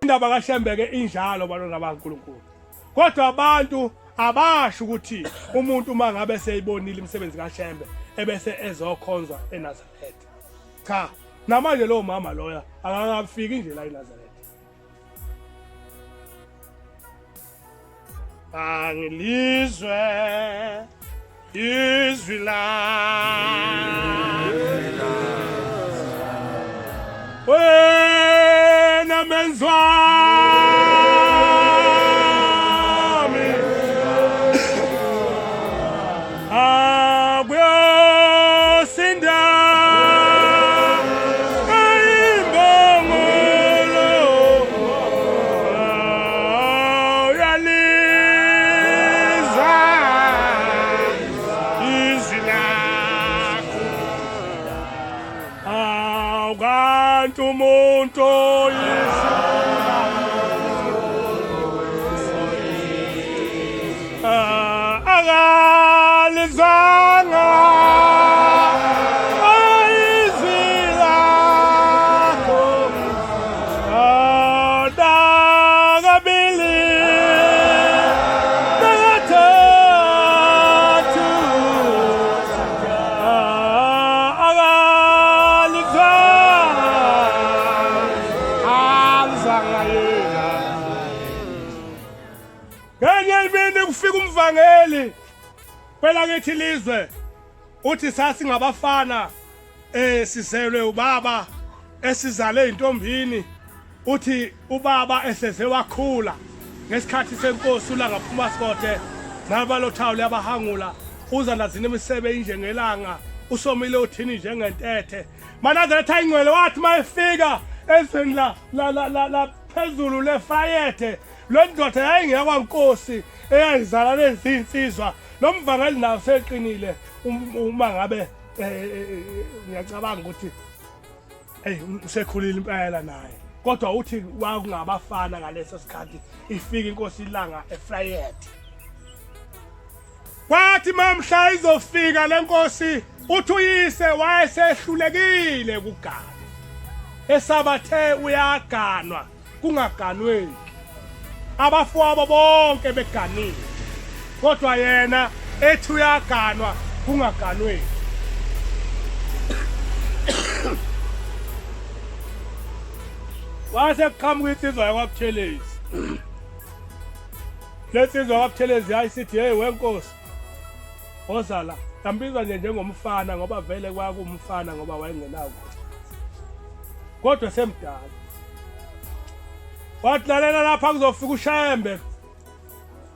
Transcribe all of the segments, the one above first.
Indaba kaShembe-ke injalo bantwana bakaNkulunkulu. Kodwa abantu abasho ukuthi umuntu uma ngabe seyibonile imisebenzi kaShembe ebese ezokhonzwa eNazaretha. Cha, namanje lowo mama loya akakafiki nje la eNazaretha. Angilizwe izwi lakho wena menzi wami akuyosinda imbongolo uyaliza izwi lakho awukanti umuntu oyisula akalizanga izwi lakho nakabili nakathathu akalizanga alizanga yena. Ngenye imini kufika umvangeli kwelakithi lizwe uthi sasingabafana sizelwe ubaba esizale intombini uthi ubaba eseze wakhula ngesikhathi senkosi uLanga phuma sikothe nabalothawule yabahangula uza nazini imisebe injengelanga usomile uthini njengentethe Manazaretha ingcwele wathi mayefika ezweni la la la la phezulu lefayethe Le ndoda yayingeyakwankosi eyayizala lezi insizwa. Lo mvangeli nawo seqinile um, uma ngabe eh, eh, eh, ngiyacabanga ukuthi hey usekhulile impela naye. Kodwa uthi kwakungabafana ngaleso sikhathi ifika inkosi ilanga eFrayet. Kwathi mamhla izofika lenkosi uthi uyise wayesehlulekile ukugana. Esabathe uyaganwa kungaganweki abafowabo bonke beganile kodwa yena ethi uyaganwa kungaganweki. Wase kuqhamuka insizwa yakwaButhelezi. Le nsizwa yakwaButhelezi yayisithi hey wenkosi woza la. Yambiza nje njengomfana ngoba vele kwakuwumfana ngoba wayengenawo. Kodwa semdala. Wathi lalela lapha kuzofika uShembe.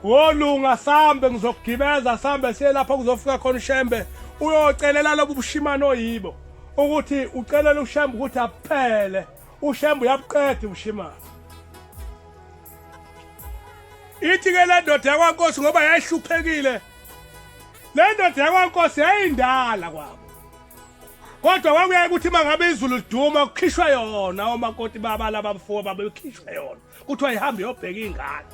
Wolunga sambe ngizokugibeza sambe siye lapha kuzofika khona uShembe uyocelela lobu bushimane oyibo ukuthi ucelela uShembe ukuthi aphele. UShembe uyabuqeda ubushimane. Ithi ke le ndoda yakwaNkosi ngoba yayihluphekile. Le ndoda yakwaNkosi yayindala kwabo. Kodwa kwakuyaye ukuthi uma ngabe izulu liduma kukhishwe yona omakoti baba laba mfo babekhishwe yona. Kuthiwa ihambe iyobheka ingane.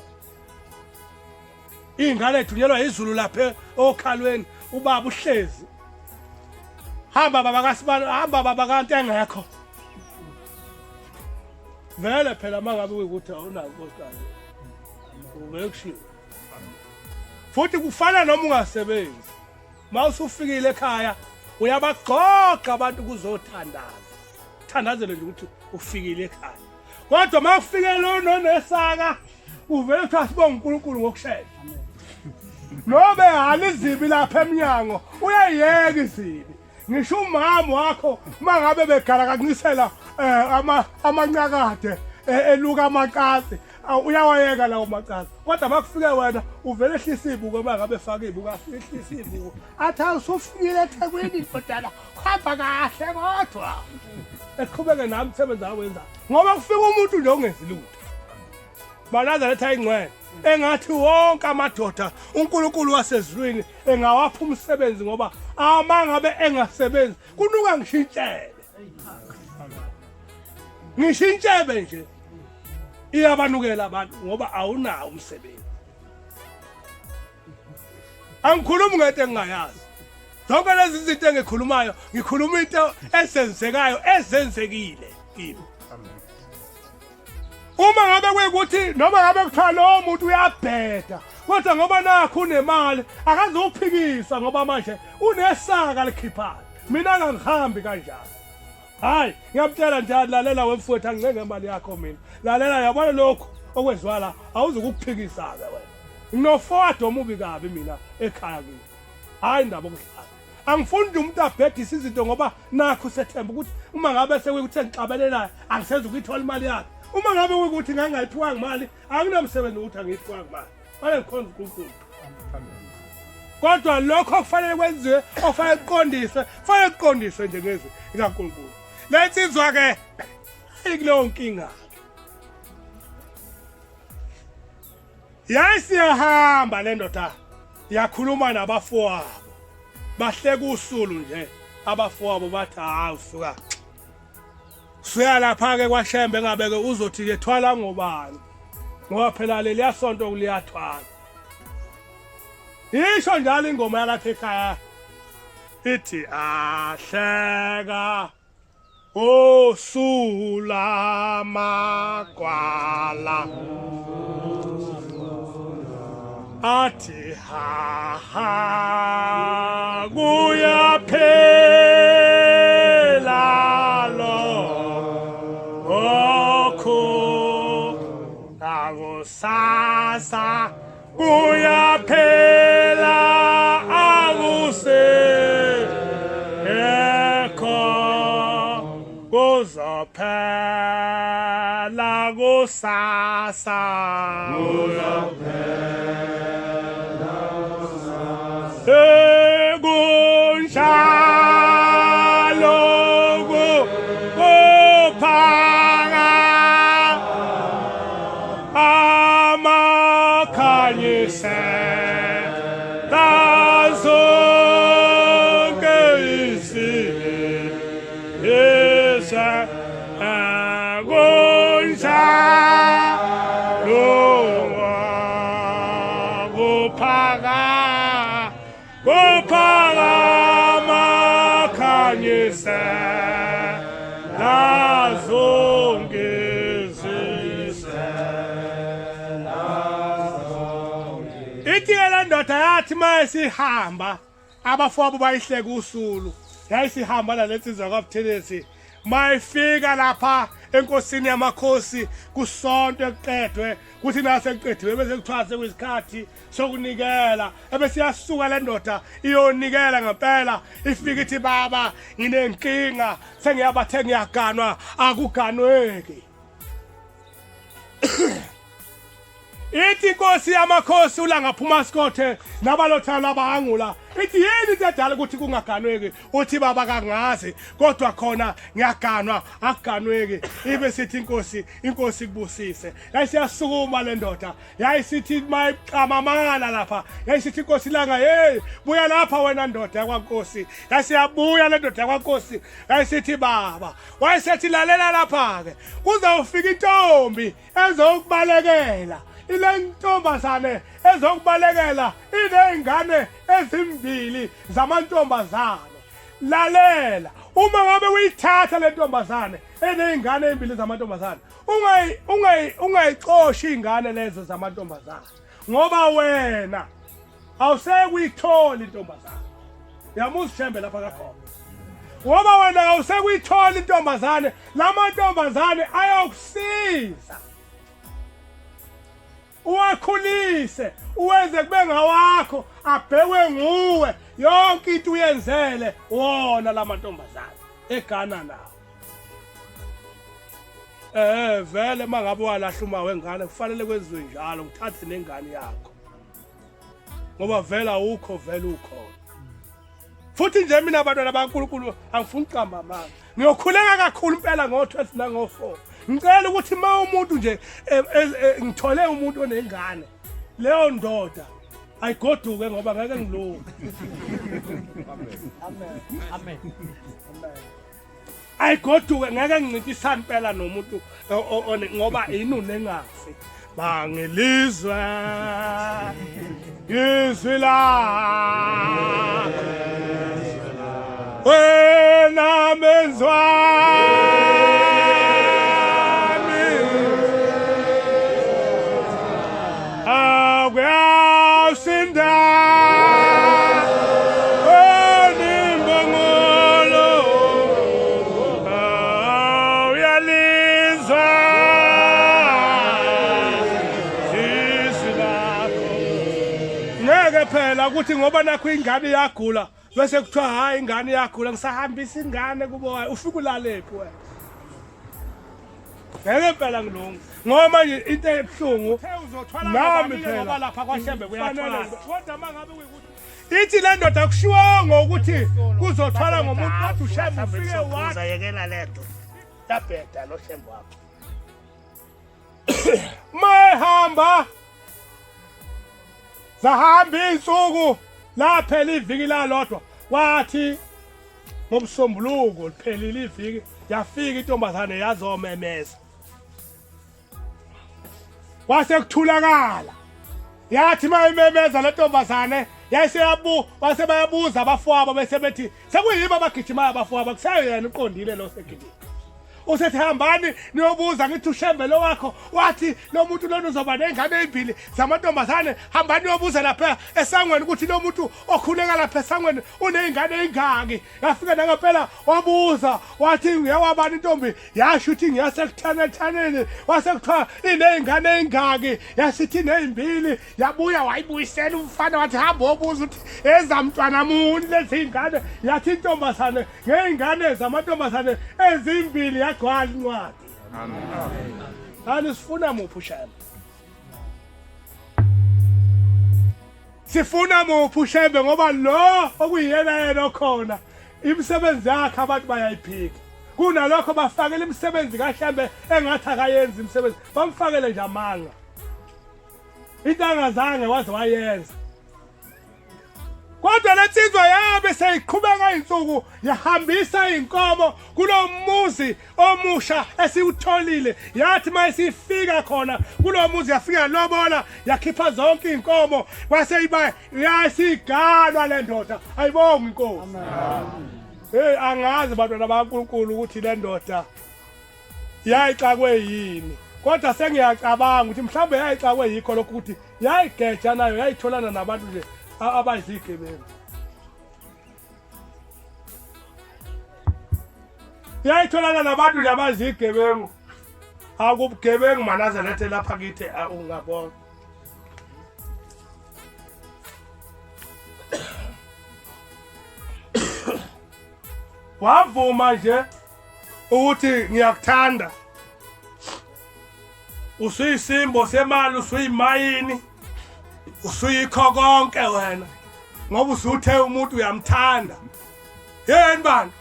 Ingane ethunyelwa izulu lapha okhalweni ubaba uhlezi. Hamba baba kaSibalo, hamba baba kanti engekho. Vele phela mangabe kuyikuthi awunayo unkosikazi. Ubekushiwo. Futhi kufana noma ungasebenzi. Uma usufikile ekhaya uyabagxoxa abantu kuzothandaza. Thandazele nje ukuthi ufikile ekhaya. Kodwa uma kufike lo nonesaka uvele uthi asibonge uNkulunkulu ngokushesha. Nobe hhala izibi lapha emnyango uyayiyeka izibi. Ngisho umama wakho uma ngabe begala kancisela eh, ama amancakade eh, eluka amaqasi uyawayeka lawo macala kodwa makufike wena uvele ehlisa ibuko uma ngabe faka ibuko ehlisa ibuko athi awusufikile ethekwini ndodana hamba kahle kodwa eqhubeke nami umsebenzi awenza ngoba kufika umuntu nje ongenzi lutho banazaretha ingcwele engathi wonke amadoda uNkulunkulu wasezulwini engawapha umsebenzi ngoba ama ngabe engasebenzi kunuka ngishintshele ngishintshebe nje iyabanukela abantu ngoba awunawo umsebenzi. Angikhulumi ngento engingayazi. Zonke lezi zinto engikhulumayo ngikhuluma into ezenzekayo ezenzekile kimi. Uma ngabe kuyikuthi noma ngabe kuthiwa lowo muntu uyabheda, kodwa ngoba nakho unemali akazuphikisa ngoba manje unesaka likhiphayo. Mina angihambi kanjalo. Hayi, ngiyamtshela nje lalela wemfowethu angicenge imali yakho mina. Lalela yabona lokhu okwenziwa la awuzukukuphikisa-ke wena. Nginofowadi omubi kabi mina ekhaya kimi. Hayi indaba okudlala. Angifuni nje umuntu abhedise izinto ngoba nakho sethemba ukuthi uma ngabe sekuyikuthi sengixabene naye angisenzi ukuyithola imali yakhe. Uma ngabe kuyikuthi ngangingayiphiwanga imali anginamsebenzi ukuthi angiyiphiwanga imali. Fanele ngikhonze uNkulunkulu. Kodwa lokho okufanele kwenziwe, okufanele kuqondiswe, kufanele kuqondiswe nje ngezwi likaNkulunkulu. Le nsizwa ke ayikuleyo nkinga. Yayisiyahamba le ndoda yakhuluma nabafowabo. Bahleka usulu nje abafowabo bathi hawu suka. Suya lapha ke kwaShembe ngabe ke uzothi ke thwala ngobani. Ngoba phela leliya sonto kuliyathwala. Isho njalo ingoma yalapha ekhaya ithi ahleka osula magwala athi ha ha kuyaphela lo okhu akusasa kuyaphela akuse ekho kuzophela kusasa kuzophela kusasa kunjalo kuphaka amakhanyise zonke izizwe kunjalo kuphaka kuphakama khanyise lazonke izizwe. Ithi ke le ndoda yathi uma isihamba abafowabo bayihleka usulu yayisihamba nale nsizwa kwaButhelezi mayifika lapha enkosini yamakhosi kusonto ekuqedwe kuthi nase kuqediwe bese kuthiwa sekuyisikhathi sokunikela ebese iyasuka le ndoda iyonikela ngempela ifike ithi baba nginenkinga sengiyabathe ngiyaganwa akuganweki ithi inkosi yamakhosi uLangaphuma Sikothe nabalotha labangula ithi yini into edala ukuthi kungaganweki uthi baba kangazi kodwa khona ngiyaganwa akuganweki ibe sithi inkosi inkosi kubusise yayisiyasukuma le ndoda yayisithi mayiqamamala lapha yayisithi inkosi langa hey buya lapha wena ndoda yakwankosi yayisiyabuya le ndoda yakwankosi yayisithi baba wayesethi lalela lapha-ke kuzawufika intombi ezokubalekela ile ntombazane ezokubalekela iney'ngane ezimbili zamantombazane lalela uma ngabe uyithatha le ntombazane eney'ngane ey'mbili zamantombazane ungayixoshi iy'ngane lezo zamantombazane ngoba wena awusekuyitholi intombazane uyamuzwa uShembe lapha kakhona ngoba wena awusekuyitholi intombazane lamantombazane ayokusiza uwakhulise uwenze kube ngawakho abhekwe nguwe yonke into uyenzele wona lamantombazane egana nawo. Eh vele mangabe walahla uma wengane kufanele kwenziwe njalo ngithathe nengane yakho. Ngoba vele awukho vele ukhona. Futhi nje mina abantwana baNkulunkulu angifuni uqamba amanga. Ngiyokhuleka kakhulu impela ngo-12 nango-4. Ngicela ukuthi uma umuntu nje eh, eh, eh, ngithole umuntu onengane leyo ndoda ayigoduke ngoba ngeke ngilunge. Amen. Amen. Amen. Ayigoduke ngeke ngincintisane impela nomuntu ngoba inunu engafi. Bangilizwe izwi lakho wena menzwami Kodwa kuthi ngoba nakho ingane iyagula bese kuthiwa hayi ingane iyagula ngisahambisa ingane kubo wayo ufike ulalephi wena ngeke impela ngilunge ngoba manje into ebuhlungu nami phela ngoba lapha kwaShembe kuyathwala kodwa mangabe kuyikuthi ithi le ndoda kushiwongo ukuthi kuzothwala ngomuntu kodwa uShembe ufike wathi yekela lento yabheda lo Shembe wakho Mayehamba zahamba iy'nsuku laphela iviki lalodwa wathi ngomsombuluko liphelile iviki yafika intombazane yazomemeza kwase kuthulakala yathi uma imemeza le ntombazane yayiseyabu base bayabuza abafowabo bese bethi sekuyibo abagijimayo abafowabo kuseyena uqondile lo segijima usethi hambani niyobuza ngithi ushembe lo wakho wathi lo muntu lona uzoba ney'ngane ey'mbili zamantombazane hambani niyobuza lapha esangweni ukuthi lo muntu okhuleka lapha esangweni uney'ngane ey'ngaki yafika nangempela wabuza wathi ngiyawabani intombi yasho ukuthi ngiyasekuthanethaneni wase kuthiwa iney'ngane ey'ngaki yasithi iney'mbili yabuya wayibuyisela umfana wathi hamba obuza ukuthi ezamntwana muni lezi ngane yathi intombazane ngey'ngane zamantombazane ezimbili yagcwala incwadi ani sifuna muphi ushembe sifuna muphi ushembe ngoba lo okuyiyena yena okhona imisebenzi yakhe abantu bayayiphika kunalokho bafakela imisebenzi kashembe engathi akayenzi imisebenzi bamfakele nje amanga into angazange waze wayenza kodwa le nsizwa yabe seyiqhubeka izinsuku yahambisa inkomo kulo muzi omusha esiwutholile yathi uma isifika khona kulo muzi yafika yalobola yakhipha zonke iy'nkomo kwase iba yasiganwa le ndoda ayibongi inkosi heyi angazi bantwana bakankulunkulu ukuthi le ndoda yayixakwe yini kodwa sengiyacabanga ukuthi mhlawumbe yayixakwe yikho lokhu ukuthi yayigeja nayo yayitholana nabantu nje abayizigebengu yayitholana nabantu nje abayizigebengu akubugebengu manazarethe lapha kithi ungabona wavuma nje ukuthi ngiyakuthanda usuyisimbo semali usuyimayini usuyikho konke wena ngoba usuthe umuntu uyamthanda yeni bantu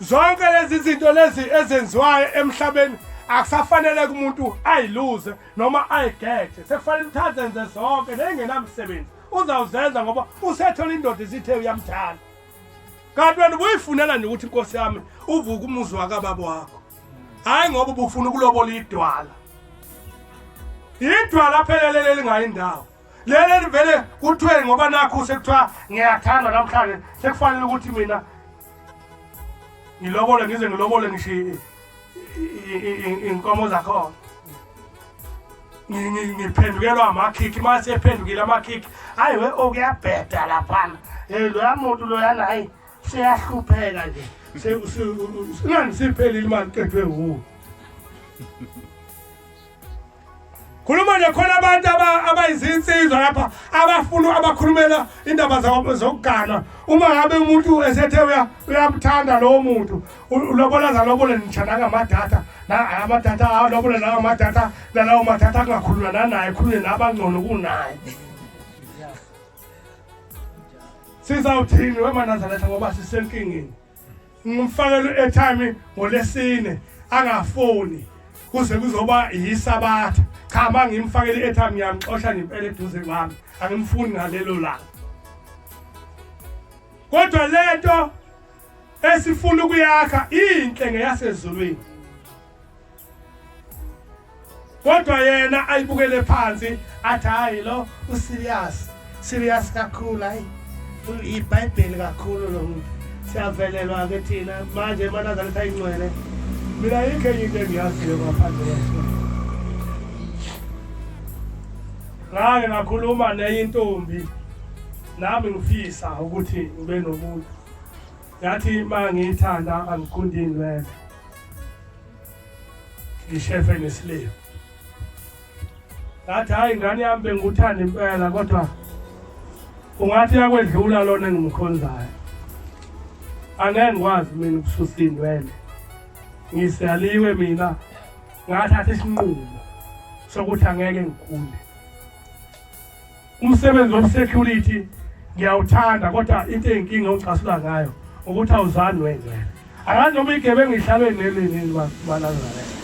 zonke lezi zinto lezi ezenziwayo emhlabeni akusafanele kumuntu ayiluze noma ayigeje sekufanele ukuthi azenze zonke nengenamsebenzi uzawuzenza ngoba usethola indoda isithe uyamthanda kanti wena ubuyifunela nje ukuthi inkosi yami uvuke umuzi wakababa wakho hhayi ngoba ubufuna ukulobola idwala idwala phela leli elingayindawo leli elivele kuthiwe ngoba nakhu sekuthiwa ngiyathanda namhlanje sekufanele ukuthi mina ngilobole ngize ngilobole ngisho iy'nkomo zakhona ngiphendukelwa amakhikhi uma sephendukile amakhikhi hayi we okuyabheda laphana um loya muntu loyana hayi seyahlupheka nje ingani siphelile imali qedwe wuwo khuluma nje khona abantu abayizinsizwa lapha abafuna abakhulumela indaba zokugana uma ngabe umuntu esethe uyamthanda lowo muntu ulobola zalobole ngisho nangamadata amadata alobole nangamadata nalawo madata kungakhulunywa nanaye khulunywe nabangcono kunaye sizawuthini wemanazaretha ngoba sisenkingeni ngimfakele u-airtime ngolesine angafoni kuze kuzoba yisabatha cha uma ngimfakele i-airtime ngiyamxosha ngempela eduze kwami angimfuni ngalelo langa kodwa lento esifuna ukuyakha inhle ngeyasezulwini kodwa yena ayibukele phansi athi hayi lo userious serious kakhulu hayi ibhayibheli kakhulu lo muntu siyavelelwa ke thina manje emanazareth ayingcwele mina yikho enye into engiyaziyo ngaphandle kwethu ngake ngakhuluma nenye intombi nami ngifisa ukuthi ngibe nomuntu yathi uma ngiyithanda angiqundi iy'nwele ngishefe nesilevu ngathi hhayi ngane yami bengikuthanda impela kodwa Ungathi yakwedlula lona engimkhonzayo. Angeke ngikwazi mina ukususa inwele. Ngisaliwe mina ngathatha isinqumo sokuthi angeke ngikhule. Umsebenzi wobusecurity ngiyawuthanda kodwa into eyinkinga ongicasula ngayo ukuthi awuzani wengcwele. Akazi noma igebengu ihlalwe nelini banazaretha.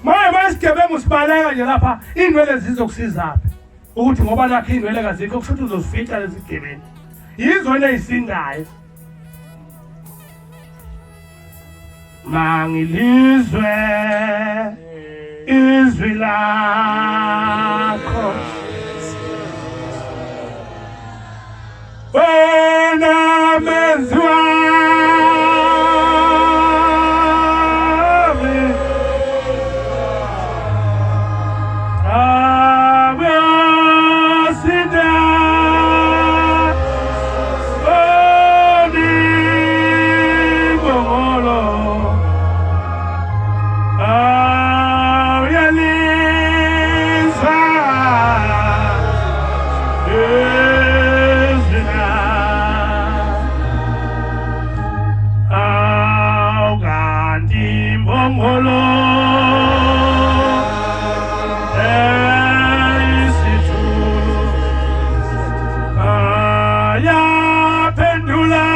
Manje bayisigebengu sibaleka nje lapha inwele zizokusizaphi? Ukuthi ngoba nakho inwele kazikho kusho ukuthi uzozifica lezi gebengu. Yizona ezisindayo. Mangilizwe izwi lakho wena menzi wami abasinda Mbongolo eyisithulu ayaphendula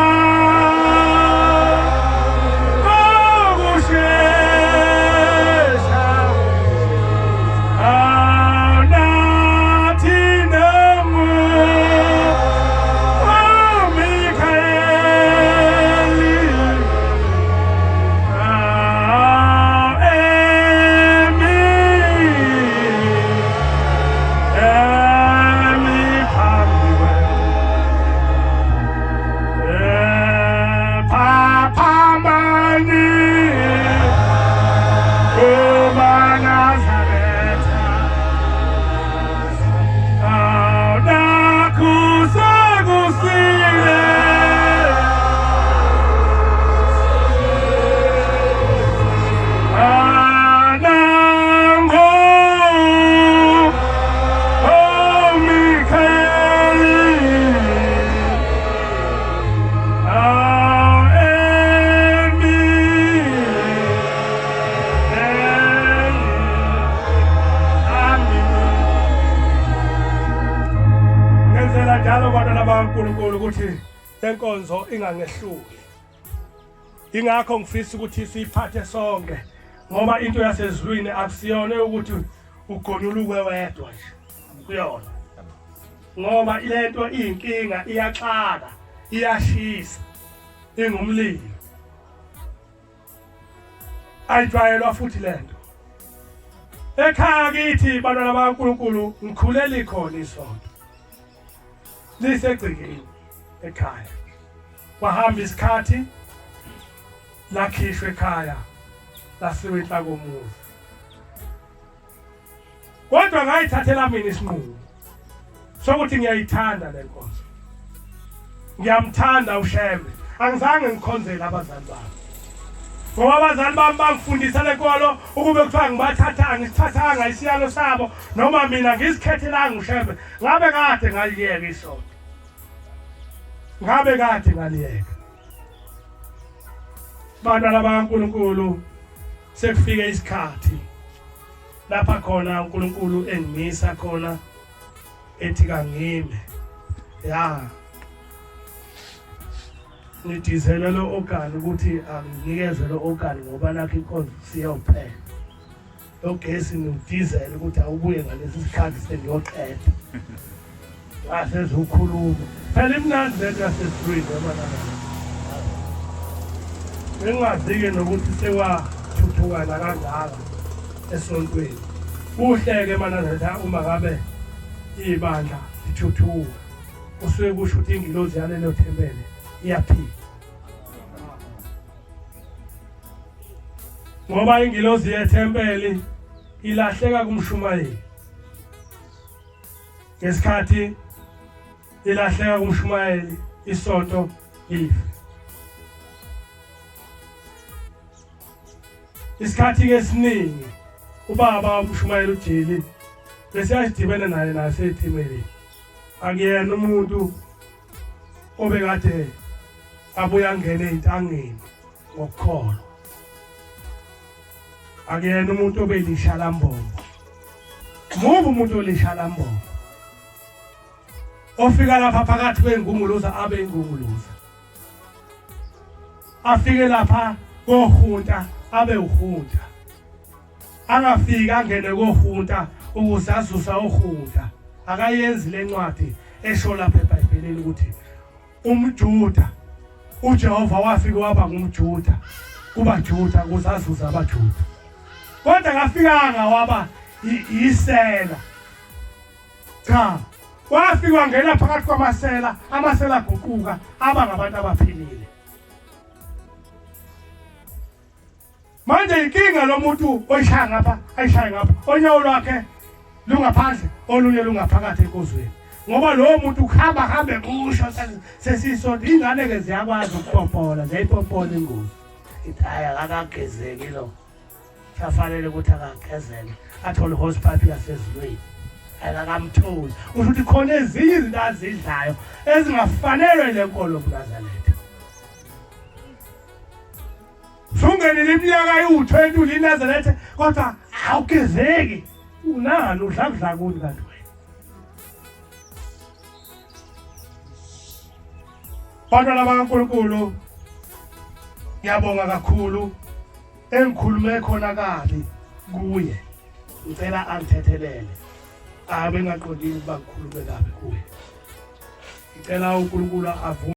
ngokushesha awunathi nemu uMikhayeli emi emi phambi phaphamani kumaNazaretha awunakusekusile anango oMikhayeli emi Ngenzela njalo bantwana bakaNkulunkulu ukuthi lenkonzo ingangehluli. Ingakho ngifisa ukuthi siyiphathe sonke ngoba into yasezulwini akusiyona ukuthi ugonyuluke wedwa nje kuyona. Ngoba lento iyinkinga iyaxaka, iyashisa, ingumlilo. Ayijwayelwa futhi lento. Ekhaya kithi bantwana bakaNkulunkulu ngikhulele ikhona isonto. Lisegcekeni ekhaya. Kwahamba isikhathi lakhishwa ekhaya lasiwa enhlakomuzi. Kodwa ngayithathela mina isinqumo sokuthi ngiyayithanda le nkonzo. Ngiyamthanda uShembe. Angizange ngikhonzele abazali bami. Ngoba abazali bami bangifundisa le nkolo ukube kuthiwa ngibathatha angisithathanga isiyalo sabo noma mina ngizikhethelanga uShembe ngabe kade ngaliyeka isonto. Ngabe kade ngaliyeka. Bantwana bakaNkulunkulu sekufike isikhathi lapha khona uNkulunkulu engimisa khona ethi kangime ya ngidizele lo organ ukuthi anginikezwe lo organ ngoba nakho inkonzo siyawuphela lo gesi ngiwudizele ukuthi awubuye ngalesi sikhathi sengiyoqeda ngasezukhuluma phela imnandi lento yasezulwini yabona bengingazi-ke nokuthi sewathuthukana kangaka esontweni kuhle-ke manazetha uma ngabe ibandla lithuthuka kusuke kusho ukuthi ingilozi yalelo thempele iyaphila ngoba ingilozi yethempeli ilahleka kumshumayeli ngesikhathi ilahleka kumshumayeli isonto life isikhathi ke esiningi ubaba umshumayeli uJili Besiyadibene naye nasetimeleni. Akuyena umuntu obekade abuya angene ey'ntangeni ngokukholwa. Akuyena umuntu obelisha lambombo. Mubi umuntu olisha lambombo. Ofika lapha phakathi kwengunguluza abe ingunguluza. Afike lapha kohunta abe uhunta. Angafiki angene kohunta ukuze azusa ohunta. Akayenzi lencwadi esho lapha eBhayibhelini ukuthi umJuda uJehova wafika waba ngumJuda kubaJuda ukuze azuze abaJuda. Kodwa akafikanga waba yisela. Cha, wafika wangena phakathi kwamasela, amasela aguquka aba ngabantu abaphilile. Manje inkinga lo muntu oyishaya ngapha ayishaye ngapha onyawo lwakhe lungaphandle olunye lungaphakathi enkozweni ngoba lowo muntu uhamba hambe kusho sesisonto ingane ke ziyakwazi ukupompola ziyayipompola ingozi ithi hayi akakagezeki lo kusafanele ukuthi akagezele athole i-horse pipe yasezulwini akakamtholi usho ukuthi khona ezinye izinto azidlayo ezingafanelwe le nkolo yobuNazaretha. Sungenile iminyaka ewu-20 uliNazaretha kodwa awugezeki unani udla kudla kuni kanti wena. Bantwana bakaNkulunkulu ngiyabonga kakhulu engikhulume khona kabi kuye ngicela angithethelele abe ngaqondile ukuba ngikhulume kabi kuye ngicela uNkulunkulu avume.